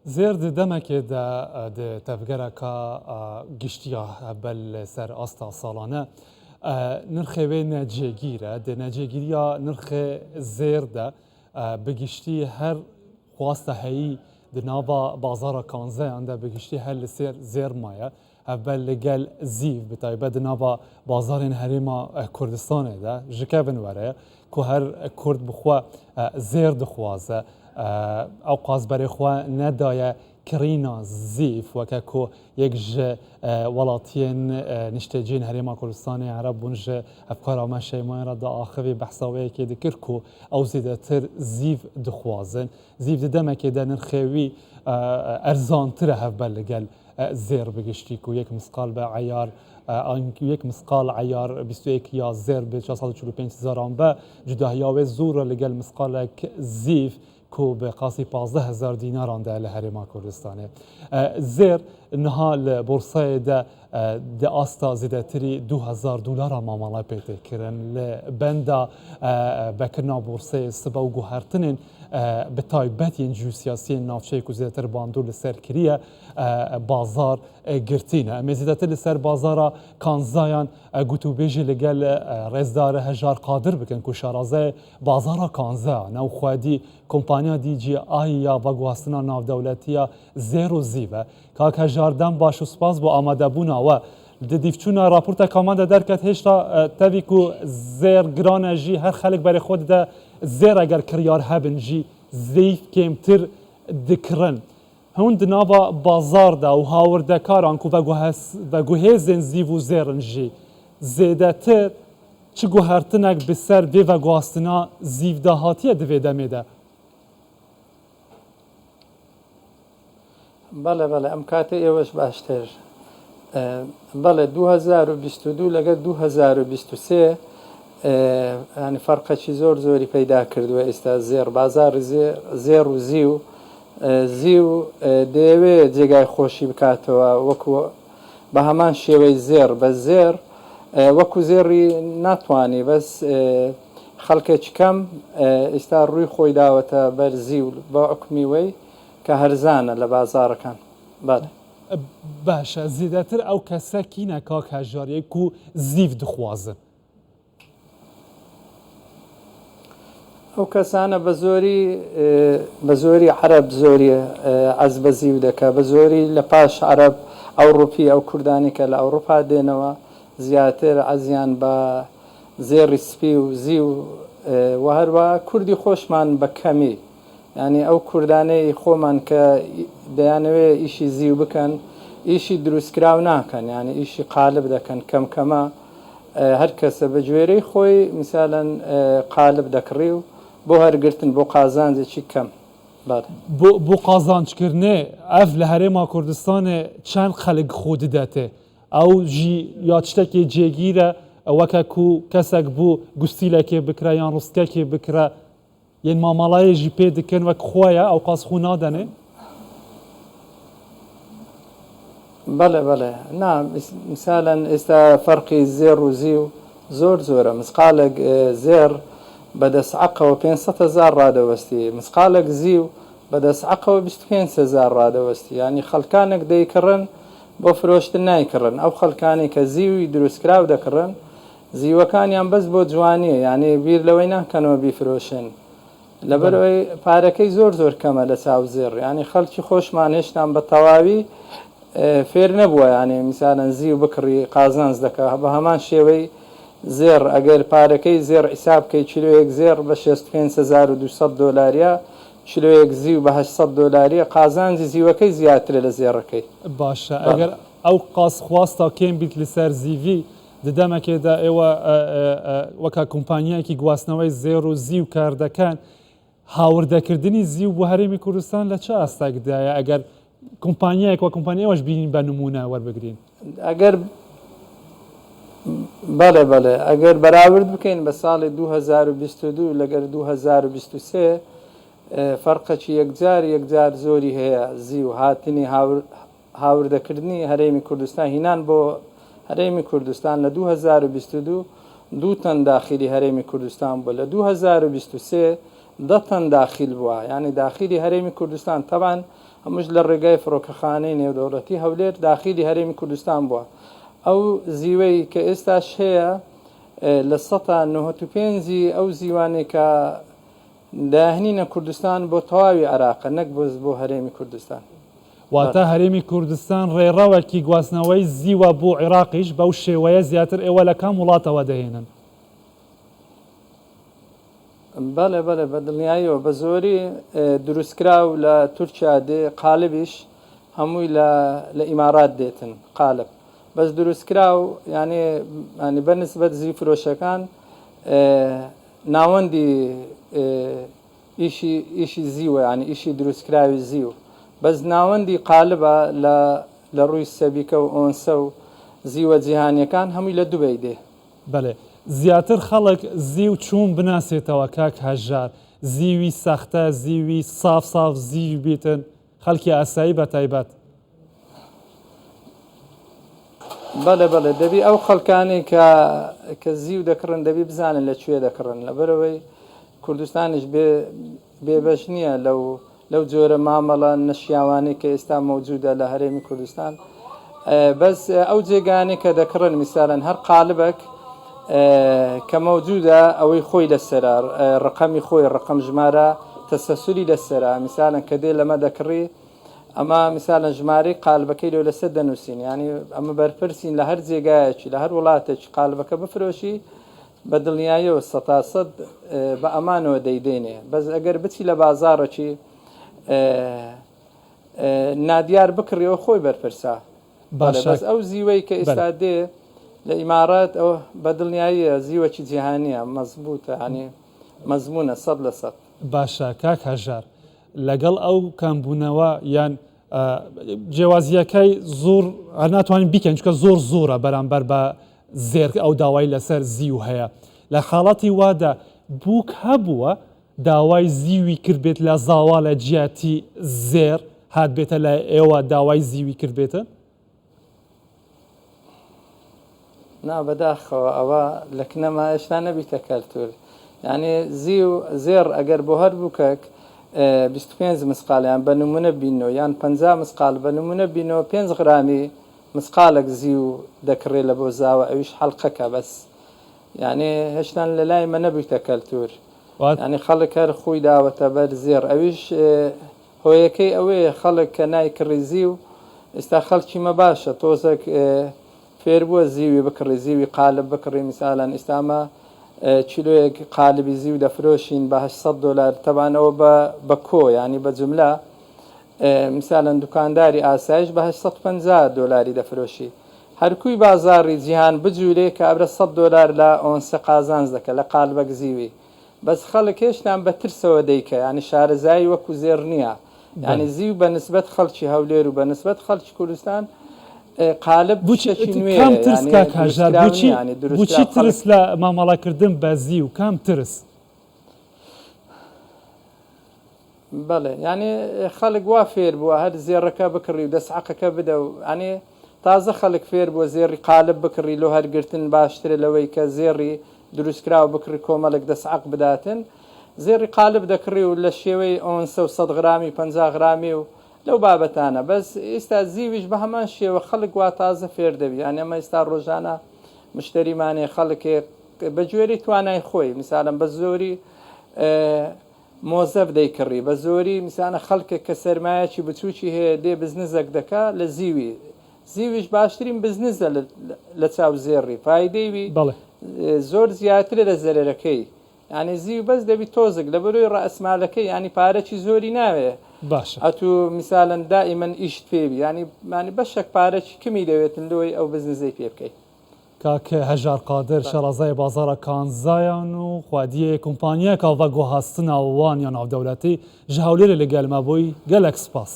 Zêr di demekê de di tevgereka giştiya hevbel li ser asta salane nirxê wê necêgîr e. Di necêgîriya nirxê zêr de bi giştî her xwasta heyî di nava bazara kanzeyan de bi giştî her li ser zêr maye. Hevbel li gel zîv bi taybet di nava bazarên Herêma Kurdistanê de ji kevin were ye ku her Kurd bi xwe zêr dixwaze. Ewqas berê xwe nedaye kirîna zîv weke ku yek ji welatiyên nişteciyên Herêma Kurdistanê Ereb bûn ji hevkara me Şeymayê re diaxivî behsa wê yekê dikir ku ew zêdetir zîv dixwazin. Zîv di demekê de nirxê wî erzantir e hevbel li gel Zêr bi giştî ku yek misqal be eyar an yek misqal eyar 21 ya zêr bi 445 hezaran be cudahiya wê zor e li gel misqalek zîv ku bi qasî 15 hezar dînaran de li Herêma Kurdistanê. Zêr niha li borsayê de di asta zêdetirî 2000 dolaran mamele pê tê kirin. Li benda vekirina borseyê sibe û guhertinên bi taybet yên ciyosiyasiyên navçeyê ku zêdetir bandor li ser kiriye bazar girtî ne. Em ê zêdetir li ser bazara kanzayan gotûbêjê li gel rêzdar Hejar Qadir bikin ku şarazayê bazara kanzayan e û xwedî kompanya DJI ya veguhastina navdewletî ya zêr û zîv e. Kak Hejar dem baş û spas bo amadebûna we. Di dîvçûna raporteka me de derket hêşta tevî ku zêr giran e jî her xelk berê xwe dide zêr eger kiryar hebin jî zêyf kêmtir dikirin. Hûn di nava bazar de û hawirdekaran ku veguhêzên zîv û zêr in jî zêdetir çi guhertinek bi ser vê veguhastina zîv de hatiye di vê demê de? Bele bele em katê êweş baştir. Bele 2022 لەگەر 2023 ینی فەرقەکی زۆر زۆری پەیدا کردووە ئێستا زێڕ بازاڕی زێڕ و زیو زیو دەیەوێ جێگای خۆشی بکاتەوە وەکو بە هەمان شێوەی زێڕ بە زێڕ وەکو زێڕی ناتوانانی بەس خەڵکێکی کەم ئێستا ڕووی خۆی داوەتە بەر زیو بە حکومی وەی کە هەرزانە لە بازاڕەکان بەڵێ. باشە زێدەتر ئەو کەسە کینە کاک هەژار یە کو زیو دخوازن؟ ئەو کەسانە بە زۆری بە زۆری عەرەب زۆری عەز بە زیو دەکا بە زۆری لە پاش عەرەب ئەوڕوپی ئەو کوردانی کە لە ئەوڕوپا دێنەوە زیاتر عەزیان بە زێڕی سپی و زیو و هەروە کوردی خۆشمان بە کەمی یانی ئەو کوردانەی خۆمان کە دەیانەوێ ئیشی زیو بکەن ئیشی دروستکراو ناکەن یانی ئیشی قالب دەکەن کەم کەمە هەر کەسە بە گوێرەی خۆی میسالەن قالب دەکڕی و بۆ هەرگرتن بۆ قازانجێکی کەم بەڵێ. بۆ بۆ قازانجکردنێ ئەڤ لە هەرێما کوردستانێ چەند خەلک خۆ ددەتێ ئەو ژی یا تشتەکێ جێگیرە وەکە کو کەسەک بۆ گوستیلەکێ بکرە یان ڕستکەکێ بکرە Yên mamalayê jî pê dikin wek xwe ye ewqas xwe nadenê. بەڵێ بەڵێ نا میسالەن ئێستا فەرقی زێڕ و زیو زۆر زۆرە مسقالێک زێڕ بە دەست عەقەوە 500 هەزار ڕادەوەستی مسقالێک زیو بە دەست عەقەوە 25 هەزار ڕادەوەستی یانی خەڵکانێک دەیکڕن بۆ فرۆشتن نایکڕن ئەو خەڵکانی کە زیوی دروستکراو دەکڕن زیوەکانیان بەس بۆ جوانیە یانی بیر لەوەی ناکەنەوە بیفرۆشن لەبەرئەوەی پارەکەی زۆر زۆر کەمە لە چاو زێڕ یانی خەڵکی خۆشمان هێشتان بە تەواوی فێر نەبووە یانی میسالەن زیو بکڕی قازانج دەکا بە هەمان شێوەی زێڕ ئەگەر پارەکەی زێڕ حیساب بکەی کیلۆیەک زێڕ بە 65200 دۆلاریە کیلۆیەک زیو بە 800 دۆلاریە قازانجی زیوەکەی زیاترە لە زێڕەکەی. باشە ئەگەر ئەو قاس خواستا کێم بیت لەسەر زیوی Di demekê de êwe weke kompanyayekî guhastineweyê zêr û zîw kar dekin, hawirdekirtinî zîw bo Herêmê Kurdistan li çi astek de ye eger kompanyayek wek kompanya êwe ji bînîn be nimûne werbigrîn? Eger بەڵێ بەڵێ ئەگەر بەراورد بکەین بە ساڵی 2022 لەگەر 2023 فەرقەکی یەکجار یەکجار زۆری هەیە زیو هاتنی هاوردەکردنی هەرێمی کوردستان هینان بۆ هەرێمی کوردستان لە 2022 دوو تەن داخیلی هەرێمی کوردستان بووە لە 2023. دە تەن داخیل بووە یانی داخیلی هەرێمی کوردستان تەبعەن هەمووش لە ڕێگای فڕۆکەخانەی نێودەوڵەتی هەولێر داخیلی هەرێمی کوردستان بووە ئەو زیوەی کە ئێستاش هەیە لە سەتا 95 ئەو زیوانەی کە داهنینە کوردستان بۆ تەواوی عێراقە نەک بۆ بۆ هەرێمی کوردستان. واتە هەرێمی کوردستان ڕێڕەوەکی گواستنەوەی زیوە بۆ عێراقیش بەو شێوەیە زیاتر ئێوە لە کام وڵاتەوە دەهێنن؟ بەڵێ بەڵێ بە دڵنیاییەوە بە زۆری دروستکراو لە تورکیا دێ قالبیش هەمووی لە لە ئیمارات دێتن قالب بەس دروستکراو یعنی ینی بە نسبەت زی فرۆشەکان ناوەندی ئیشی ئیشی زیوە یعنی ئیشی دروستکراوی زیو بەس ناوەندی قالبە لە لە ڕووی سەبیکە و ئۆنسە و زیوە جیهانیەکان هەمووی لە دوبەی دێ. بەلێ زیاتر خەڵک زیو چوون بناسێتەوە کاک هەژار زیوی سەختە زیوی ساف ساف زیو بیتن خەلکی ئاسایی بە تایبەت. بەڵێ بەڵێ دەبی ئەو خەڵکانەی کە کە زیو دەکڕن دەبی بزانن لە کوێ دەکڕن لەبەرئەوەی کوردستانیش بێ بێبەش نییە لەو لەو جۆرە مامەڵە نەشیاوانەی کە ئێستا مەوجودە لە هەرێمی کوردستان بەس ئەو جێگانەی کە دەکڕن میسالەن هەر قالبێک کە مەوجودە ئەوەی خۆی لەسەرە ڕقەمی خۆی ڕقم ژمارە تەسەسولی لەسەرە میسالەن کە دێ لەمە دەکڕی ئەمە میسالەن ژمارەی قالبەکەی لۆ لەسەر دەنووسین ینی ئەمە بەرپرسین لە هەر جێگایەکی لە هەر وڵاتێکی قالبەکە بفرۆشی بە دڵنیاییەوە سەتا سەد بە ئەمانەوە دەیدەینێ بەس ئەگەر بچی لە بازاڕێکی نادیار بکڕیەوە خۆی بەرپرسە بەڵێ باشە بەس ئەو زیوەی کە بەلێ. ئێستا دێ لە ئیمارات ئەو بە دڵنیاییە زیوەکی جیهانیە مەزبوتە یانی مەزمونە سەد لە سەد. باشە کاک هەژار لەگەڵ ئەو کەمبوونەوە یان جیاوازیەکەی زۆر هەر ناتوانین بیکەین چونکە زۆر زۆرە بەرامبەر بە زێر ئەو داوای لەسەر زیو هەیە لە حاڵەتی وادا بووک هەبووە داوای زیوی کردبێت لە زاوا لە جیاتی زێر هاتبێتە لای ئێوە داوای زیوی کردبێتن؟ نا بەداخەوە ئەوە لە کنەما هێشتا نەبیتە کەلتور یعنی زیو زێڕ ئەگەر بۆ هەر بووکەک 25 مسقال یان بە نمونە بینەوە یان 50 مسقال بە نمونە بینەوە 5 غرامی مسقالێک زیو دەکڕێ لە بۆ زاوە ئەویش حەلقەکە بەس یعنی هێشتان لە لای مە نەبوویتە کەلتور یعنی خەڵک هەر خۆی داوەتە بەر زێڕ ئەویش هۆیەکەی ئەوەیە خەڵک کە نایکڕی زیو ئیستا خەڵکی مە باشە تۆزەک فێربووە زیوی بکڕی زیوی قالب بکڕی میسالەن ئیستا مە کیلۆیەک قالبی زیو دەفرۆشین بە 800 دۆلار تەبان ئەوە بە بە کۆ یانی بە جملە میسالەن دوکانداری ئاسایش بە 850 دۆلاری دەفرۆشی هەرکوی بازاڕی جیهان بجولێ کابرا 100 دۆلار لە ئۆنسە قازانج دەکە لە قالبەک زیوی بەس خەڵک هێشتان بە ترسەوە دەیکە یانی شارەزایی وەکو زێڕ نیە یانی زیو بە نسبەت خەڵکی هەولێر و بە نسبەت خەڵکی کوردستان قالب بوچی شتێکی نوێیە کام ترس یانی کاک هەژار دروستکراو بوچی نیە یانی بوچی دروستکراو خەڵک ترس لە مامەڵەکردن بە زیو کام ترس؟ بەڵێ یانی خەڵک وا فێر بووە هەر زێڕەکە بکڕی و دەسعەقەکە بدە و یانی تازە خەڵک فێر بووە زێڕی قالب بکڕی لۆ هەرگرتن باشترە لەوەی کە زێڕی دروستکراو بکڕی کۆمەڵێک دەسعەق بداتن زێڕی قالب دەکڕی و لە شێوەی ئۆنسە و سەد غرامی 50 غرامی و لەو بابەتانە بەس ئیستا زیویش بە هەمان شێوە خەڵک وا تازە فێر دەبی یانی ئەمە ئیستا ڕۆژانە مشتەریمانێ خەڵکێ بە گوێرەی توانای خۆی میسالەن بە زۆری مۆزەف دەیکڕی بە زۆری میسانە خەڵکێک کە سەرمایەکی بچوکی هەیە دێ بزنزەک دەکا لە زیوی زیویش باشترین بزنزە لە چاو زێڕی فایدەی وی بەڵێ. زۆر زیاترە لە زەرەرەکەی یانی زیو بەس دەبی تۆزک لە بەرۆی ڕەئسمالەکەی یانی پارەکی زۆری ناوێ باشە. ئەتوو میسالەن دائیمەن ئیشت پێ بی یانی یانی بەشەک پارەکی کمی دەوێتن لۆی ئەو بزنزەی پێ بکەی. کاک هەژار قادر شارەزای بازاڕە کانزایان و خودیێ کۆمپانیایەکا ڤەگوهاستنا وان یا ناودەولەتی ژ هەولێرێ لە گەل مە بووی گەلەک سپاس.